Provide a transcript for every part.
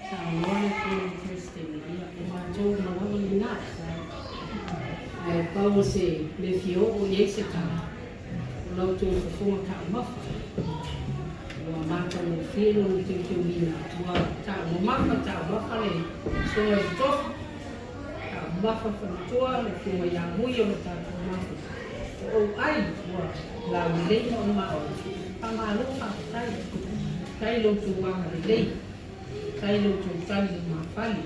Saunoa le Afioga i le Peresetene, ia, o matou uma lava lena. Ae pau o se mea e fia oo i ai se tala, o la outou fofoga taumafa ua matagofie lona teuteuina, ua taumamafa taumafa le Susuga i le Tofi, taumafa faletua le Afioga ia Mui o le tatou mafuta. O ou ai ua laulelei ma uma maoli. Faamalo faafetai. Faafetai i lo outou agalelei. Faafetai i lo outou tali lumafale.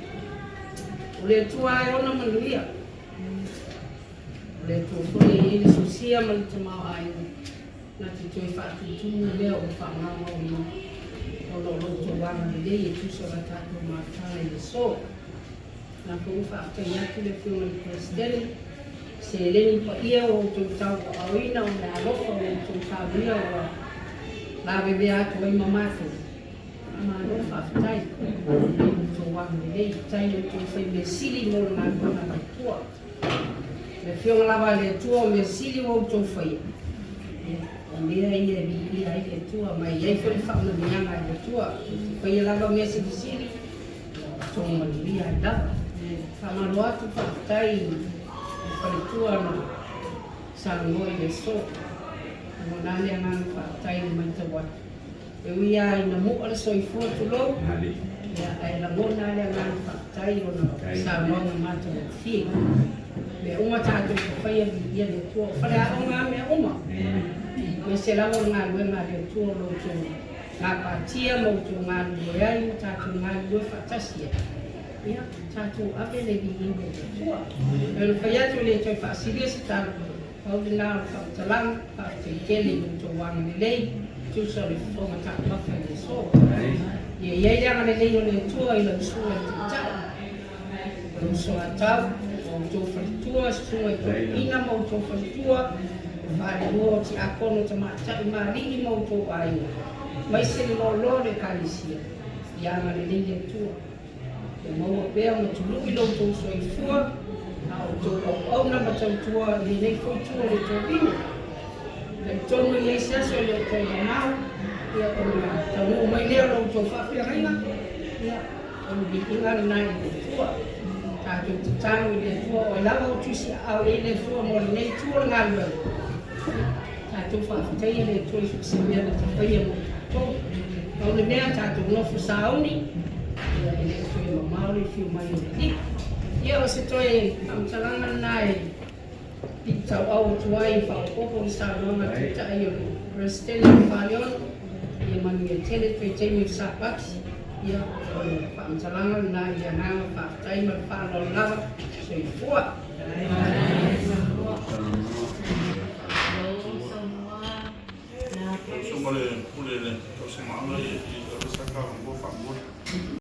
O le Atua lava e ona manuia. O le Atua foi e i ai le sosia ma le tamaoaiga na te toe faatutumu mea ua faamaumauina ona o lo outou agalelei e tusa o la tatou mafutaga i le aso. Na foi ua faafetai atu le Afioga i le Peresetene, seleni paia ua outou tauaaoina ona e alofa ua outou saunia ua lavevea atu ai ma matou. Faamalo faafetai i lo outou agalelei, faafetai i lo outou fai mea sili mo le galuega a le Atua. Le Afioga lava a le Atua o mea sili ua outou faia, o mea ia e viia ai le Atua, ma e i ai foi le faamanuiaga a le Atua. Tou te faia lava mea silisili, outou manuia ai lava. Faamalo atu faafetai i le faletua na saunoa i le aso. Lagona lava le agaga faafetai i le matau atu. E ui lava ina mu'a le soifua tulou, ia, ae lagona lava le agaga faafetai ona o saunoaga matagofie. Mea uma tatou te faia, viia le Atua. O faleaoga lava mea uma. Aemaise lava o le galuega a le Atua o lo outou gapatia ma outou galulue ai ma tatou galulue faatasi ai. Ia, tatou ave le viiga i le Atua. E ona fai atu e le toe faasilia se tala, Pau lena o le faamatalaga, faafetai tele i lo outou agalelei, tusa o le fofoga taumafa i le aso. Ia i ai le agalelei o le Atua i lau susuga i le Taitai, o lou soatau, o outou faletua, susuga i toeaiina ma outou faletua, le falelua o tiakono tamaitai ma alii ma outou aiga, aemaise le loaloa o le Ekalesia. Ia agalelei le Atua. Ia maua pea ona tului lo outou soifua a o outou auauna ma tautua i lenei foi itu o le tovine. Talitonu e i ai se aso e le o toe mamao, ia ona taunuu mai lea o lo outou faafeagaiga, ia o le viiga lena i le Atua. Tatou tatalo i le Atua, o ai lava o tusiaao i ai le Atua mo lenei itu o le galuega, ia tatou faafetaia le Atua i so o se mea na te faia mo tatou. Pau le mea, tatou nofo sauni, ia e le o toe mamao le afio mai o le Alii. Ia o se toe faamatalaga lena e pitotauau atu ai e faaopoopo le saunoaga a le Taitai o le Peresetene o Faleono, ia manuia tele toe taimi o le Sapati. Ia o le faamatalaga lena i le agaga faafetai ma le faaaloalo lava. Soifua. Lau Afioga i le Pule i le Tausi Maala, i ave sa ta avanoa faamolemole.